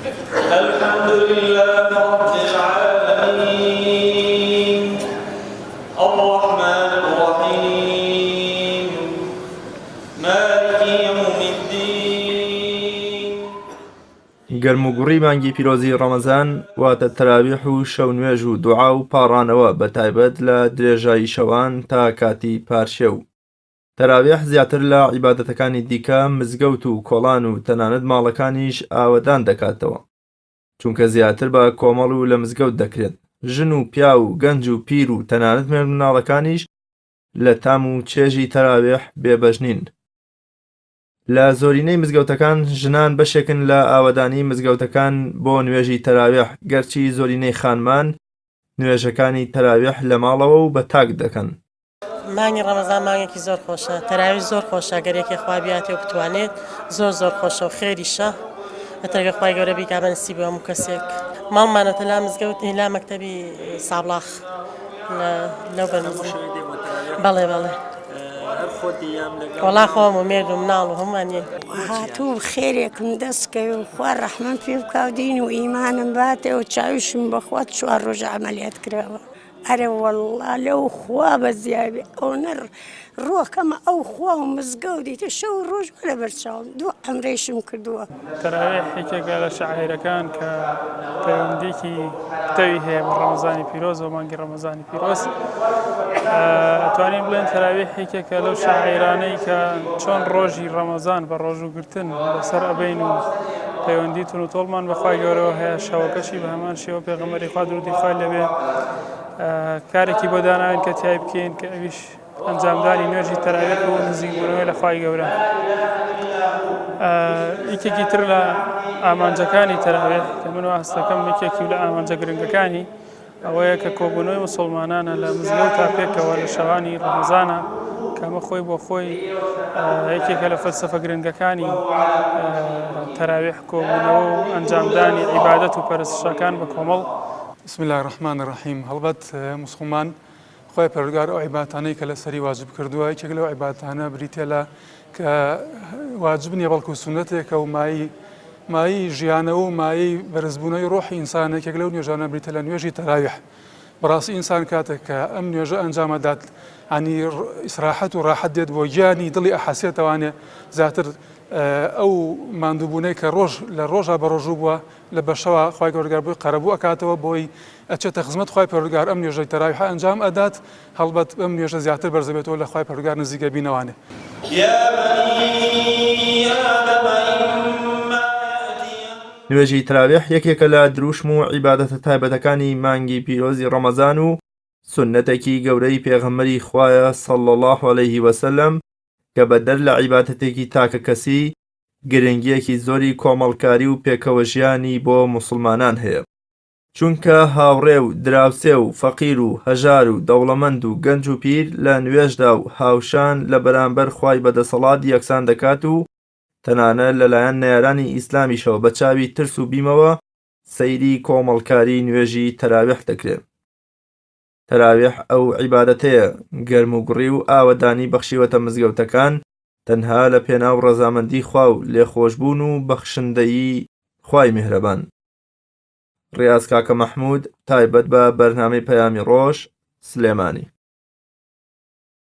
الحمد لله رب العالمین الرحمن الرحیم مالک یوم الدین. گەرموگوڕی مانگی پیرۆزی ڕەمەزان واتە تەراویح و شەو نوێژ و دوعا و پاڕانەوە بەتایبەت لە درێژایی شەوان تا کاتی پارشێو. تەراویح زیاتر لە عیبادەتەکانی دیکە مزگەوت و کۆڵان و تەنانەت ماڵەکانیش ئاوەدان دەکاتەوە، چونکە زیاتر بە کۆمەڵ و لە مزگەوت دەکرێت، ژن و پیاو و گەنج و پیر و تەنانەت مێردمنداڵەکانیش لە تام و چێژی تەراویح بێبەش نین. لە زۆرینەی مزگەوتەکان ژنان بەشێکن لە ئاوەدانی مزگەوتەکان بۆ نوێژی تەراویح، گەرچی زۆرینەی خانمان نوێژەکانی تەراویح لە ماڵەوە و بە تاک دەکەن. مانگی ڕەمەزان مانگێکی زۆر خۆشە تەراوی زۆر خۆشە گەر یەکێ خوا بیاتێ و بتوانێت زۆر زۆر خۆشە و خێریشە ئەتەگە خوای گەورە بیکا بە نسیبی هەموو کەسێک ماڵمانەتە لا مزگەوت لا مەکتەبی سابڵاخ لەو بەر بەڵێ بەڵێ وەڵا خۆم و مێرد و مناڵ و هەمووان یەک هاتوو خێرێکم دەست کەوێ و خوا ڕەحمەم پێ بکا و دین و ئیمانم باتێ و چاویشم بەخوا چوار ڕۆژ عەمەلیات کراوە ئەرێ وەڵا لەو خوا بەزیابێ ئەونە ڕوەکەمە ئەو خوا و مزگەوت ئیتر شەو و ڕۆژ وەرە بەرچاوم دوو عەمرەیشم کردووە. تەراویح یەکێکە لە شەعایرەکان کە پەیوەندیەکی پتەوی هەیە بە ڕەمەزانی پیرۆز و مانگی ڕەمەزانی پیرۆز ئەتوانین بڵێن تەراویح یەکێکە لەو شەعایرانەی کە چۆن ڕۆژی ڕەمەزان بە ڕۆژووگرتن بەسەر ئەبەین و پەیوەندی تون و تۆڵمان بە خوای گەورەوە هەیە شەوەکەشی بە هەمان شێوە پێغەمبەری خوا درودی خوای لێبێ کارێکی بۆ داناوین کە تیای بکەین کە ئەویش ئەنجامدانی نوێژی تەراویح و نزیکبوونەوەی لە خوای گەورە یەکێکی تر لە ئامانجەکانی تەراویح کە من ئاستەکەم یەکێکی لە ئامانجە گرنگەکانی ئەوەیە کە کۆبوونەوەی موسڵمانانە لە مزگەوتا پێکەوە لە شەوانی ڕەمەزانە کە ئەمە خۆی بۆ خۆی یەکێکە لە فەلسەفە گرنگەکانی تەراویح کۆبوونەوە و ئەنجامدانی عیبادەت و پەرستشەکان بە کۆمەڵ. بسم اللە الرحمن الرحیم هەڵبەت موسڵمان خوای پەروەردگار ئەو عیبادەتانەی کە لەسەری واجب کردووە یەکێک لەو عیبادەتانە بریتیە لە کە واجب نییە بەڵکو سوننەتێکە و مایەی مایەی ژیانەوە و مایەی بەرزبوونەوەی ڕۆحی ئینسانە یەکێک لەو نوێژانە بریتیە لە نوێژی تەراویح بەڕاستی ئینسان کاتێک کە ئەم نوێژە ئەنجام ئەدات ینی ئیسراحەت و ڕاحەت دێت بۆ گیانی دڵی ئەحەسێتەوانێ زیاتر ئەو ماندووبوونەی کە ڕۆژ لە ڕۆژا بە ڕۆژوو بووە لە بەشەوە خوای پەروەردگار بۆی قەرەبوو ئەکاتەوە بۆی ئەچێتە خزمەت خوای پەروەردگار ئەم نوێژەی تەراویحە ئەنجام ئەدات هەڵبەت بەم نوێژە زیاتر بەرز ئەبێتەوە لە خوای پەروەردگار نزیک ئەبینەوانێ. یا بنی آدم اما یأتینکم. نوێژی تەراویح یەکێکە لە دروشم و عیبادەتە تایبەتەکانی مانگی پیرۆزی ڕەمەزان و سوننەتێکی گەورەی پێغەمبەری خوایە صلی اللە علیه وسلم کە بەدەر لە عیبادەتێکی تاکەکەسی گرنگییەکی زۆری کۆمەڵکاری و پێکەوەژیانی بۆ موسڵمانان هەیە. چونکە هاوڕێ و دراوسێ و فەقیر و هەژار و دەوڵەمەند و گەنج و پیر لە نوێژدا و هاوشان لە بەرامبەر خوای بەدەسەڵات یەکسان دەکات و تەنانەت لەلایەن نەیارانی ئیسلامیشەوە بە چاوی ترس و بیمەوە سەیری کۆمەڵکاری نوێژی تەراویح دەکرێ. تەراویح ئەو عیبادەتەیە گەرموگوڕی و ئاوەدانی بەخشیوەتە مزگەوتەکان تەنها لە پێناو ڕەزامەندی خوا و لێخۆشبوون و بەخشندەیی خوای میهرەبان. ڕیاز کاکە مەحمود، تایبەت بە بەرنامەی پەیامی ڕۆژ، سلێمانی.